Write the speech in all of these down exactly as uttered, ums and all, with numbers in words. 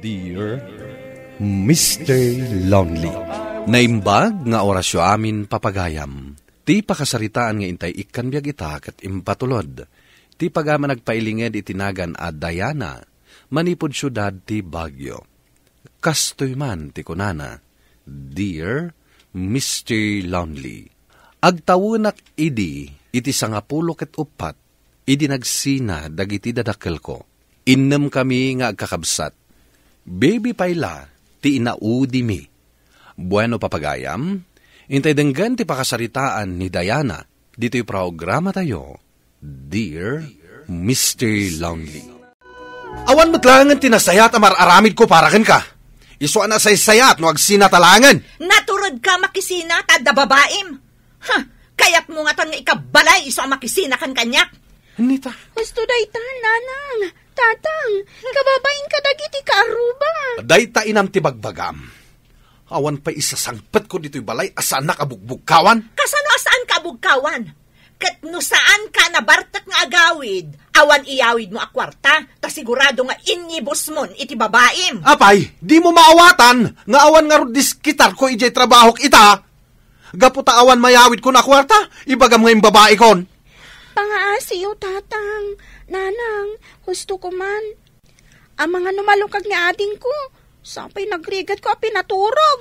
Dear Mister Lonely. Naimbag nga orasyo amin, papagayam. Ti pakasaritaan nga intay ikkan biag ita ket impatulod ti pagayam a nagpailinged iti nagan a Diana, manipud siudad ti Baguio. Kastoy man ti kunana, "Dear Mister Lonely, agtawenak idi iti sangapulo ket uppat idi nagsina dagiti dadakkelko. Innem kami nga agkakabsat. Baby pay la ti inaudimi." Bueno, papagayam, intay denggen ti pakasaritaan ni Diana ditoy programatayo, Dear Mister Lonely. Awan met laengen ti nasayaat a mar-aramidko para kenka. Isu a nasaysayaat no agsina ta laengen. Naturedka makisina ta adda babaim. Ha, kayatmo ngatan nga ikabbalay isu a makisina ken kaniak? Anita? Husto dayta, nanang, tatang, kababain kadagiti kaaruba. Dayta inam ti bagbagam. Awan pay isasangpetko ditoy balay a saannak a bugbugkawan. Kasano a saanka a bugkawan? Ket no saanka nabartek nga agawid, awan iyawidmo a kuarta, ta sigurado nga inyibusmon iti babaim. Apay, dimo maawatan nga awan ngarud diskitarko idiay trabahok ita? Gapu ta awan mayawidkon a kuarta, ibagam nga imbabaikon. Pangaasiyo, tatang, nanang, husto ko man. Amangan no malukag nga adingko, sapay nagrigatko a pinaturog.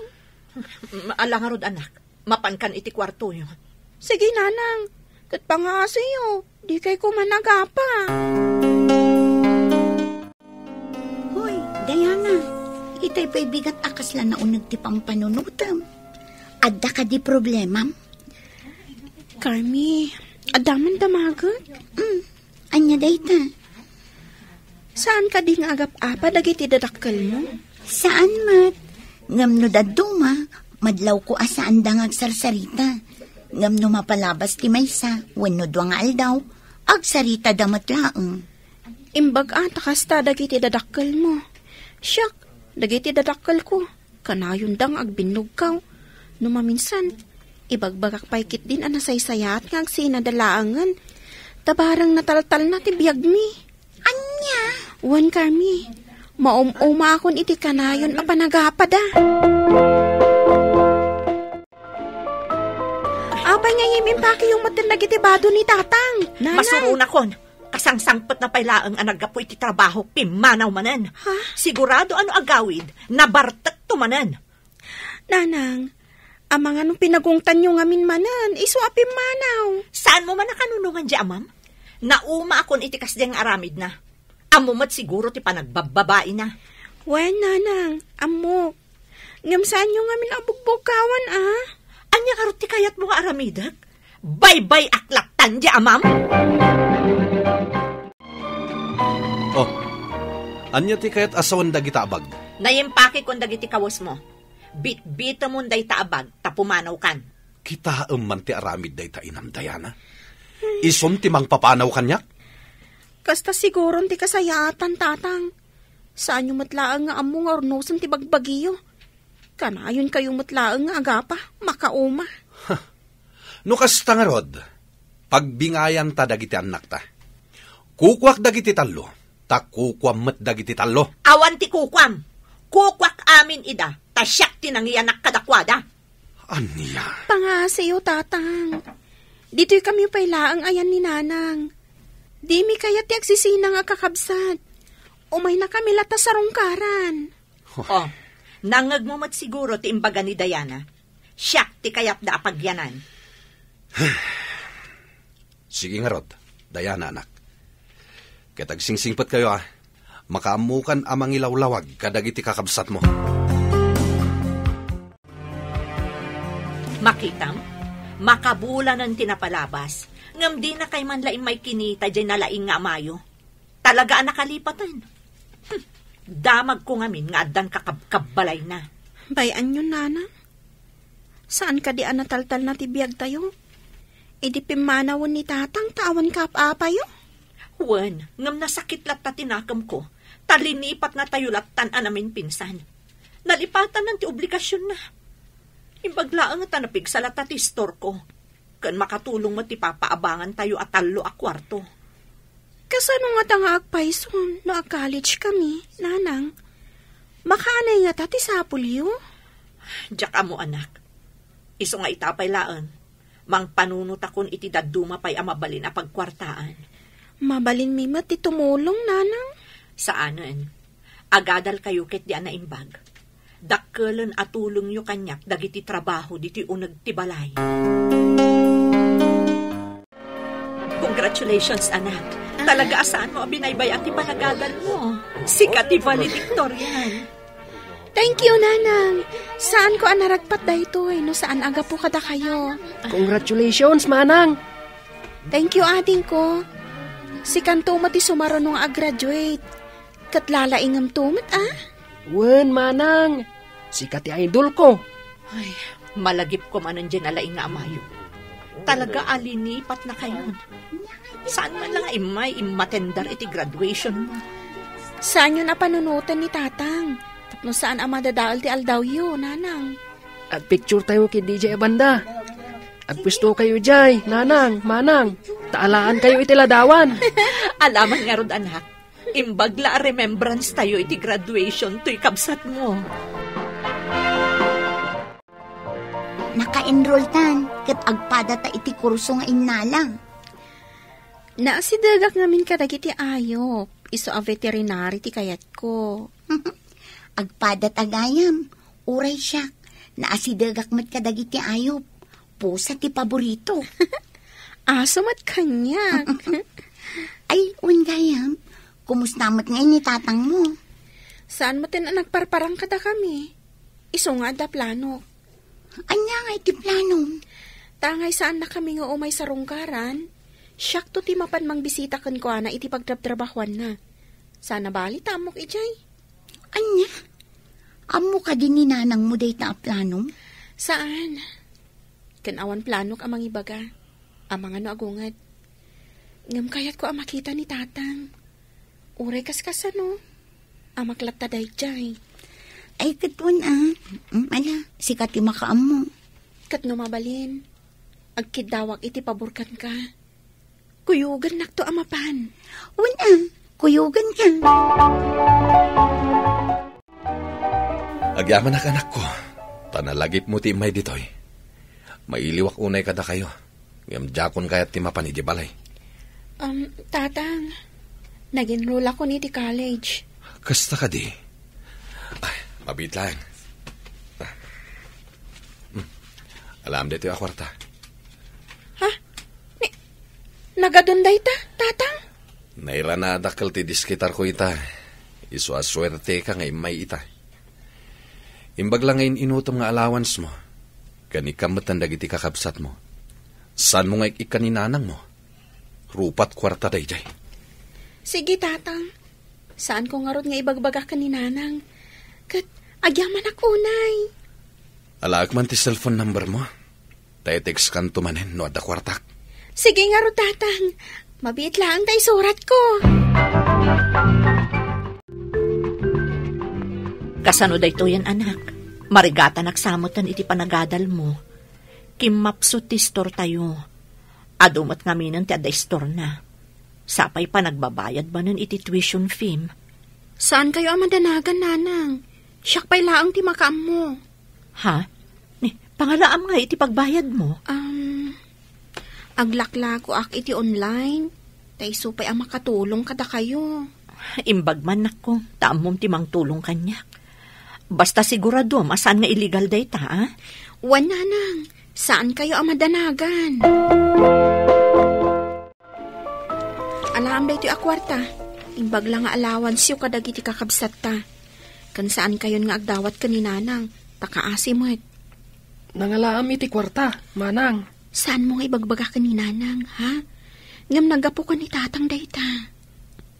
Ala ngarud, anak, mapankan iti kuartoyo. Sige, nanang, ket pangaasiyo, dikay koma nagapa. Hoy, Diana, itay pay bigat a kasla nauneg ti pampanunotem. Adda kadi problemam? Carmi, adda man damaget? Mm, ania dayta? Saan kadi nga agap-apa dagiti dadakkelmo? Saan met. Ngem no dadduma, madlawko a saanda nga agsarsarita. Ngem no mapalabas ti maysa wenno dua nga aldaw, agsaritada met laeng. Imbag a ta kasta dagiti dadakkelmo. Siak, dagiti dadakkelko, kanayonda nga agbinnugkaw. No maminsan, ibagbagak pay ketdin a nasaysayaat nga agsinada laengen. Ta bareng nataltalna ti biagmi. Ania? Wen, Carmi, maum-umaakon iti kanayon a panagapada. Apay nga imim-, impakiyo metten dagiti bado ni Tatang, Nanang? Masuronakon. Kasangsangpetna pay laeng a naggapu iti trabaho, pimmanaw manen. Ha? Sigurado a no agawid, nabartekto manen. Nanang, amangan no pinagungtanyo ngamin manen, isu a pimmanaw. Saanmo man a kanunongan diay amam? Naumaakon iti kasdiay nga aramidna. Ammo met siguro ti panagbabbabaina. Wen, Nanang, ammok. Ngem saanyo ngamin a bugbugkawan, a? Ania ngarud ti kayatmo nga aramidek? Baybay-ak lattan diay amam? Oh, ania ti kayat a sawen dagita a bag? Naimpakekon dagiti kawesmo. Bitbitemon dayta a bag ta pumanawkan. Kitaem man ti aramid dayta, Inam Diana. Isun ti mangpapanaw kaniak? Kasta siguron ti kasayaatan, Tatang. Saanyo met laeng nga ammo nga urnosen ti bagbagiyo. Kanayonkayo met laeng nga agapa, makauma. No kasta ngarud, pagbingayanta dagiti annakta. Kukuak dagiti tallo, ta kukuam met dagiti tallo. Awan ti kukuam. Kukuak amin ida, ta siak ti nangianak kadakuada. Ania? Pangaasiyo, Tatang. Ditoy kami pay laeng ayan ni Nanang. Dimi kayat ti agsisina nga kakabsat. Umaynakami latta sarungkaran. Oh, nangngegmo met siguro ti imbaga ni Diana. Siak ti kayatda a pagyanan. Sige ngarud, Diana, anak. Ket agsingsingpetkayo, a. Makaammokan a mangilawlawag kadagiti kakabsatmo. Makitam, makabulanen ti napalabas, ngem dinakay man la immay kinita diay nalaing nga amayo. Talaga a nakalipaten. Hmm, damagko ngamin nga addan kakabkabbalayna. Bay-anyo, Nanang. Saan kadi a nataltalna ti biagtayo? Idi pimmanawen ni Tatang ta awan kaap-apayo? Wen, ngem nasakit latta ti nakemko, ta linipatnatayo lattan a naminpinsan. Nalipatanan ti obligasionna. Imbag laeng ta napigsa latta ti istorko, ken makatulong met ti papaabangantayo a tallo a kuarto. Kasano ngata nga agpayson no ag-college kami, Nanang? Makaanay ngata ti sapulyo? Diak ammo, anak. Isu nga ita pay laeng, mangpanunotakon iti dadduma pay a mabalin a pagkuartaan. Mabalinmi met ti tumulong, nanang. Saanen. Agadalkayo ketdi a naimbag. Dakkelen a tulongyo kaniak dagiti trabaho ditoy uneg ti balay. Congratulations, anak. Talaga a saanmo a binaybay-an ti panagadalmo. Sika ti valedictorian. Thank you, nanang. Saanko a naragpat daytoy no saan a gapu kadakayo. Congratulations, manang. Thank you, adingko. Sikanto met ti sumaruno nga ag-graduate. Ket lalaingemto met, a? Wen, manang. Sika ti idolko. Ay, malagipko manen diay nalaing nga amayo. Talaga a linipatnakayon. Saan man la nga immay immatendar iti graduationmo? Saanyon a panunoten ni tatang. Tapno saan a madadael ti aldawyo, nanang. Agpicturetayo ketdi diay a banda. Agpuestokayo diay, nanang, manang. Ta alaankayo iti ladawan. Alaman ngarud, anak. Imbag la a remembranstayo iti graduation toy kabsatmo. Naka-enrolltan ket agpadata iti kurso nga innala. Naasidegak ngamin kadagiti ayop, isu a veterinary ti kayatko. Agpadata gayam, uray siak, naasidegak met kadagiti ayop. Pusa ti paborito. Aso met kaniak. Ay, wen gayam, kumusta met ngay ni tatangmo? Saan met a nagparparang kadakami? Isu nga adda planok. Ania nga iti planom? Tangay saannakami nga umay sarungkaran, siakto ti mapan mangbisita kenkuana iti pagtrabtrabahuanna. Saan a bali ta ammok idiay. Ania? Ammo kadi ni nanangmo dayta a planom? Saan. Ken awan planok a mangibaga. Amangan no agunget. Ngem kayatko a makita ni tatang. Uray kaskasano. Amak latta daydiay. Ay, ket wen a. Mm, ala, sika ti makaammo. Ket no mabalin, agkiddawak iti pabor kenka. Kuyogennakto a mapan. Wen a, kuyogenka. Agyamanak, anakko, ta nalagipmo ti immay ditoy. Mailiwak unay kadakayo, ngem diakon kayat ti mapan idiay balay. Um, Tatang, nag-enroll ako iti college. Kasta kadi? Ay, mabiit laeng. Hmm. Alaam daytoy a kuarta. Ha? Ni, nagadun dayta, Tatang? Nairana a dakkel ti diskitarko ita. Isu a suerteka nga immay ita. Imbag la nga in-inutom nga allowancemo, ken ikkan metten dagiti kakabsatmo. Saanmo nga ik-ikkan ni nanangmo? Rupat kuarta daydiay. Sige, Tatang. Saanko ngarud nga ibagbaga ken ni Nanang. Ket agyamanak unay. Alaek man ti cellphone numbermo. Ta i-textkanto manen no adda kuartak. Sige ngarud, Tatang. Mabiit laeng ta isuratko. Kasano daytoyen, anak? Marigatanak sa metten iti panagadalmo. Kimmapsut ti istortayo. Adu met ngaminen ti adda istorna. Sapay panagbabayad manen iti tuition fee-m. Saankayo a madanagan, Nanang. Siak pay laeng ti makaammo. Ha? Ni, pangalaam nga iti pagbayadmo? Um, aglaklakoak iti online. Ta isu pay a makatulong kadakayo. Imbag man, nakko, ta ammom ti mangtulong kaniak. Basta siguradom a saan nga illegal dayta, a? Wen, Nanang, saankayo a madanagan. Alaam daytoy a kuarta. Imbag la nga allowanceyo kadagiti kakabsatta. Ken saankayon nga agdawat ken ni Nanang, ta kaasi met. Nangalaam iti kuarta, Manang. Saanmo nga ibagbaga ken ni Nanang, ha? Ngem naggapu ken ni Tatang dayta.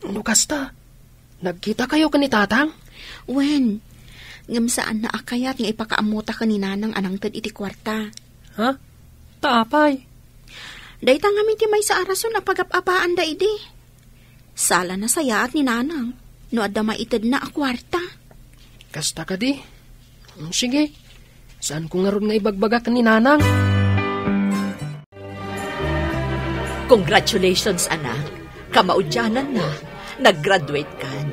No kasta, nagkitakayo ken ni Tatang? Wen, ngem saanna a kayat nga ipakaammota ken ni Nanang a nangted iti kuarta. Ha? Ta apay? Dayta ngamin ti maysa a rason a pagap-apaanda idi. Sala nasayaat ni Nanang no adda maitedna a kuarta. Kasta kadi? Mm, sige. Saanko ngarud nga ibagbaga ken ni Nanang? Congratulations, anak. Kamaudiananna, Naggraduate kan.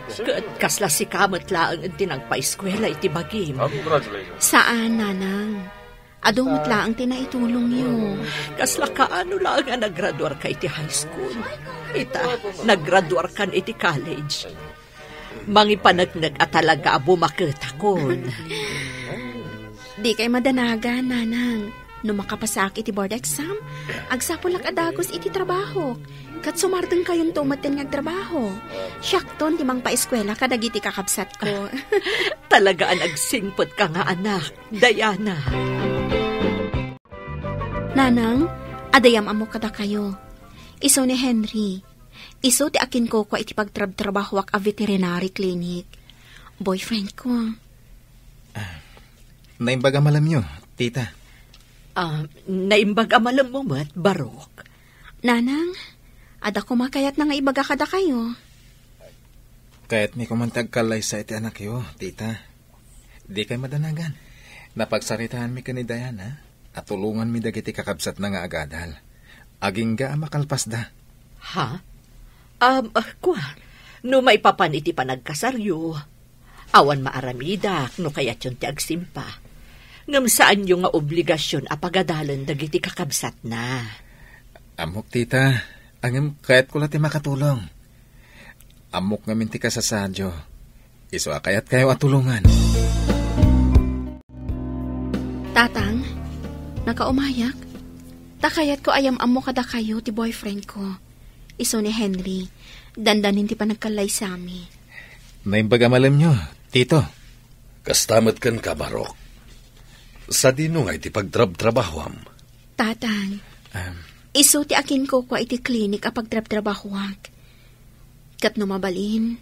Ket kasla sika met laeng ti nagpaeskuela iti bagim. Saan, nanang. Adu met laeng ti naitulongyo. Kasla kaano laeng a nagraduarka iti high school? Ita, nagraduarkan iti college. Mangipaneknek a talaga a bumaketakon. Dikay madanagan, nanang. No makapasaak iti board exam, agsapulak a dagus iti trabahok. Ket sumardengkayonto metten nga agtrabaho. Siakton ti mangpaeskuela kadagiti kakabsatko. Talaga a nagsingpetka nga anak, Diana. Nanang, adda am-ammok kadakayo. Isu ni Henry. Isu ti akinkukua iti pagtrabtrabahoak a veterinary clinic. Boyfriend ko. Ah, naimbag a malemyo, tita. Ah, naimbag a malemmo met, Barok. Nanang, adda koma kayatna nga ibaga kadakayo. Kayatmi koman ti agkallaysa iti anakyo, tita. Dikay madanagan. Napagsaritaanmi ken ni Diana a tulonganmi dagiti kakabsatna nga agadal. Agingga a makalpasda. Ha? Um, ah, kua, no maipapan iti panagkasaryo, awan maaramidak no kayatyon ti agsimpa. Ngem saanyo nga obligasion a pagadalen dagiti kakabsatna. Ammok, tita, ngem kayatko la ti makatulong. Ammok ngamin ti kasasaadyo. Isu a kayatkayo a tulongan. Tatang, nakaumayak? Ta kayatko a am-ammo kadakayo ti boyfriend ko. Isu ni Henry, dandanin ti panagkallaysami. Naimbag a malemyo, tito. Kasta met kenka, Barok. Sadino nga iti pagtrabtrabahoam? Tatang, Am. Isu ti akinkukua iti klinik a pagtrabtrabahoak. Ket no mabalin,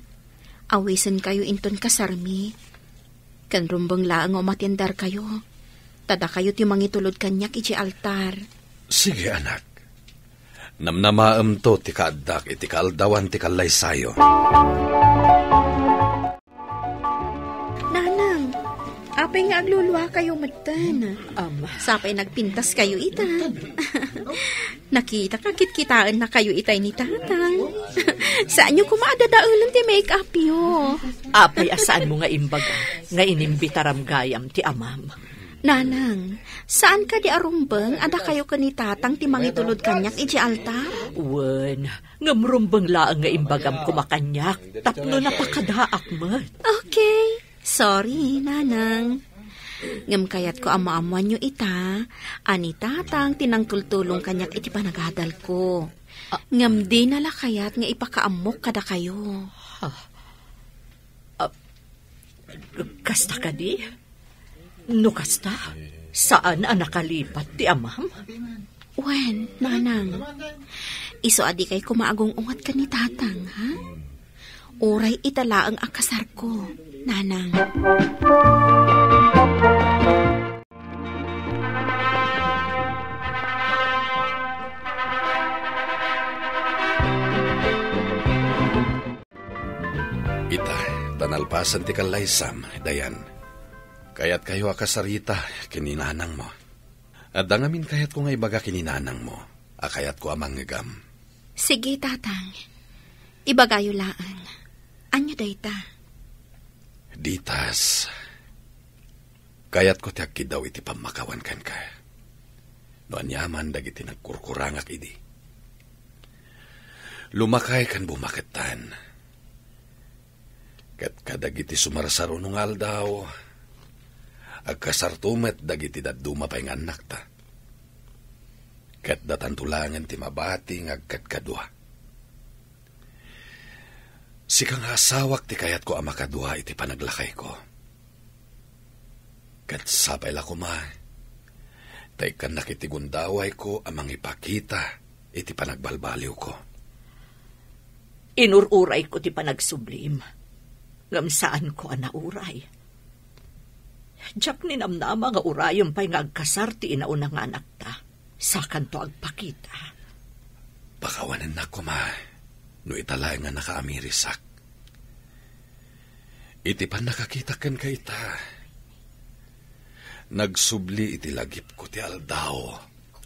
awisenkayo inton kasarmi. Ken rumbeng laeng nga umatenderkayo, ta dakayo ti mangitulod kaniak idiay altar. Sige, anak. Namnamaemto ti kaaddak iti kaaldawan ti kallaysayo. Nanang, apay nga agluluakayo metten? Am. Sapay nagpintaskayo ita. Nakitak a kitkitaennakayo itay ni Tatang. Saanyo koma a dadaelen ti make-upyo. Apay a saanmo nga imbaga nga inimbitaram gayam ti amam? Nanang, saan kadi a rumbeng a dakayo ken ni Tatang ti mangitulod kaniak idiay altar? Wen, ngem rumbeng laeng nga imbagam koma kaniak tapno napakadaak met. Okay. Sorry, Nanang. Ngem kayatko a maammoanyo ita a ni Tatang ti nangtultulong kaniak iti panagadalko. Ah. Ngem dina la kayat nga ipakaammok kadakayo. Ah. Ah, kasta kadi? No kasta, saan a nakalipat ti amam? Wen, Nanang. Isu a dikay koma agung-unget ken ni Tatang, ha? Uray ita laeng a kasarko, Nanang. Ita, ta nalpasen ti kallaysam, Dayan. Kayatkayo a kasarita ken ni nanangmo. Adda ngamin kayatko nga ibaga ken ni nanangmo a kayatko a mangngegam. Sige, Tatang. Ibagayo laeng. Ania dayta? Ditas, kayatko ti agkiddaw iti pammakawan kenka. No aniaman dagiti nagkurkurangak idi. Lumakay ken bumakettan. Ket kadagiti sumarsaruno nga aldaw, agkasarto met dagiti dadduma pay nga annakta. Ket datanto laengen ti mabati nga agkadkadua. Sika nga asawak ti kayatko a makadua iti panaglakayko. Ket sapay la koma, ta ikkannak iti gundawayko a mangipakita iti panagbalbaliwko. Inur-urayko ti panagsublim, ngem saanko a nauray. Diak ninamnama nga urayem pay nga agkasar ti inauna nga anakta, sakanto agpakita. Pakawanennak koma no ita laeng nga nakaamirisak. Iti pannakakitak kenka ita, nagsubli iti lagipko ti aldaw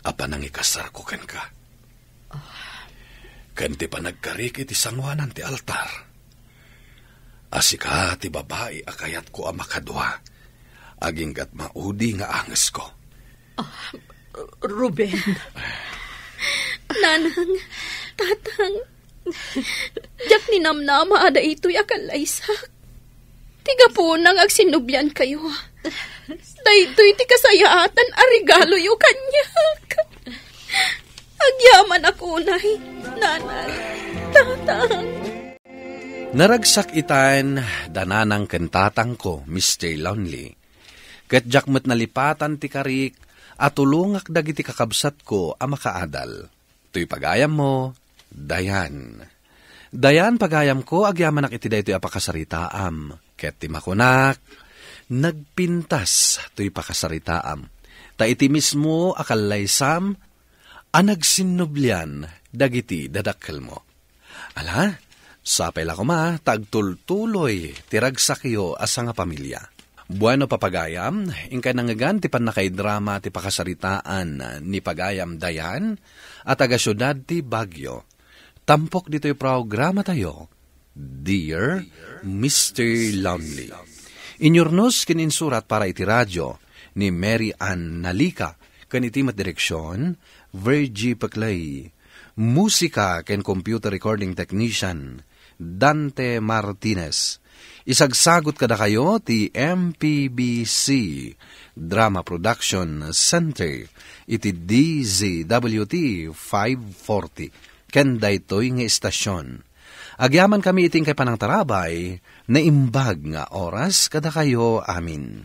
a panangikasarko kenka. Ah. ken ti panagkarik iti sangoanan ti altar. A sika ti babai a kayatko a makadua, aginggat maudi nga angesko. Ruben. Nanang, tatang, diak ninamnama a daytoy a kallaysak. Ti gapuna nga agsinnubliankayo. Daytoy ti kasayaatan a regaloyo kaniak. Agyamanak unay, nanang, tatang. Naragsak itan da nanang ken tatangko, Mister Lonely. Ket diak met nalipatan ti karik a tulongak dagiti kakabsatko a makaadal. Toy pagayammo, Dayan. Dayan, pagayamko, agyamanak iti daytoy a pakasaritaam. Ket ti makunak, nagpintas toy pakasaritaam. Ta iti mismo a kallaysam a nagsinnublian dagiti dadakkelmo. Ala, sapay la koma ta agtultuloy ti ragsakyo a sangapamilia. Bueno, papagayam, inkay nangngegan ti pannakaidrama ti pakasaritaan ni pagayam Dayan a taga-siudad ti Baguio. Tampok ditoy programatayo, Dear Mister Lonely. Inyurnos ken insurat para iti radio ni Mary Ann Nalica, ken iti met direksion, Virgie Peclay. Musika ken computer recording technician, Dante Martinez. Isagsagot kadakayo ti M P B C Drama Production Center iti D Z W T five forty. Ken daytoy nga istasion, agyamankami iti inkay panangtarabay, naimbag nga oras kadakayo amin.